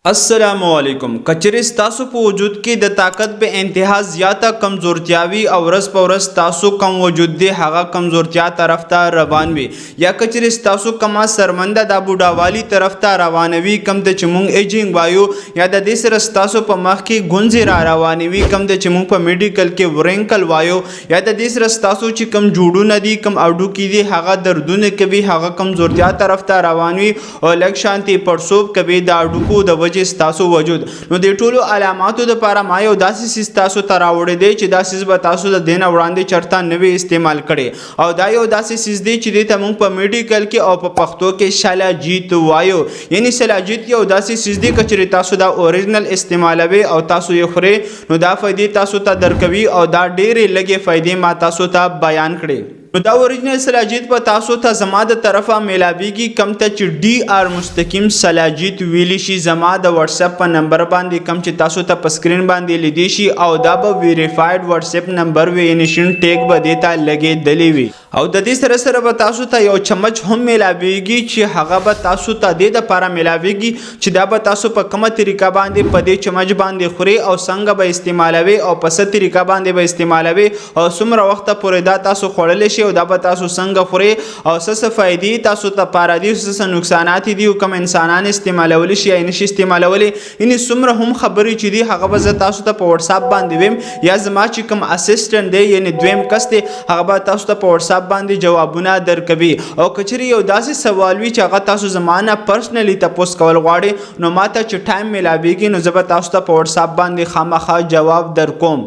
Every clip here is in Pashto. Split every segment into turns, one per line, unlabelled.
السلام علیکم کچری ستاسو په وجود کې د طاقت به انتها زیاته کمزورتیا وي او ورځ په ورځ ستاسو کم وجود دی هغه کمزورتیا طرف ته روان وي یا کچری ستاسو کما سرمنده دا بوډاوالي طرف ته روانه وي کم ته چې مونږ ایجینګ وایو یا د دې سره ستاسو په مخ کې ګونځې را روانې وي کم ته چې مونږ په میډیکل کې ورینکل وایو یا د دې سره ستاسو چې کم جوړونه دي کم اډوکي دي هغه دردونه کوي هغه کمزورتیا طرف ته روان وي او لږ شانتي پړسوب کوي د هډوکو د وجې ستاسو وجود. نو د ټولو علاماتو دپاره ما یو داسې څیز تاسو ته راوړی دی چې دا څیز به تاسو د دې نه وړاندې چرته نه وي استعمال کړی او دا یو داسې څیز دی چې دې ته موږ په میډیکل کې او په پښتو کې شلاجیت وایو. یعنی شلاجیت یو داسې څیز دی که چېرې تاسو دا اوریجنل استعمالوي او تاسو یې خورئ نو دا فایدې تاسو ته درکوي او دا ډېرې لږې فایدې ما تاسو ته بیان کړې. نو دا اوریجنل سلاجیت په تاسو ته زما د طرفه میلاویږي کم ته چې ډي آر مستقیم سلاجیت ویلی شي زما د واتس اپ په نمبر باندې کم چې تاسو ته په سکرین باندې لیدی شي او دا به ویریفایډ واتس اپ نمبر وي، یعنی شین ټیګ به دې ته لګېدلی وي. او د دې سره سره به تاسو ته یو چمچ هم میلاویږي چې هغه به تاسو ته دې دپاره میلاویږي چې دا به تاسو په کومه طریقه باندې په دې چمچ باندې خورئ او څنګه به استعمالوئ او په څه طریقه باندې به استعمالوئ او څومره وخته پورې دا تاسو خوړلی شئ او دا به تاسو څنګه خورئ او څه څه فایدې تاسو ته پاره دي، څه څه نقصانات دي او کوم انسانان استعمالولی شي یا یې نشي استعمالولی. یعنې څومره هم خبرې چې دي هغه به زه تاسو ته په واتساپ باندې ویم یا زما چې کوم اسسټنټ دی یعنې دویم کس دی هغه به تاسو ته په واتساپ باندې جوابونه درکوي. او که چېرې یو داسې سوال وي چې هغه تاسو زما نه پرسنلی تپوس کول غواړئ نو ما ته چې ټایم میلاویږي نو زه به تاسو ته په واتساپ باندې خامخا جواب درکوم.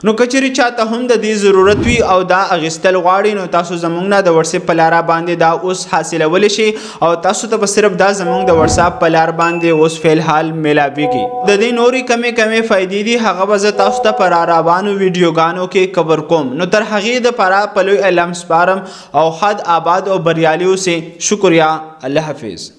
نو که چېرې چاته هم د دې ضرورت وي او دا اخیستل غواړي نو تاسو زموږ نه د واتساپ په لاره باندې دا اوس حاصلولی شئ او تاسو ته به صرف دا زموږ د واتساپ په لار باندې اوس فی الحال میلاویږي. د دې نورې کمې کمې فایدې دي هغه به زه تاسو ته په را روانو ویډیوګانو کې کور کوم. نو تر هغې دپاره په لوی الله سپارم او ښاد آباد او بریالي اوسئ. شکریه، الله حافظ.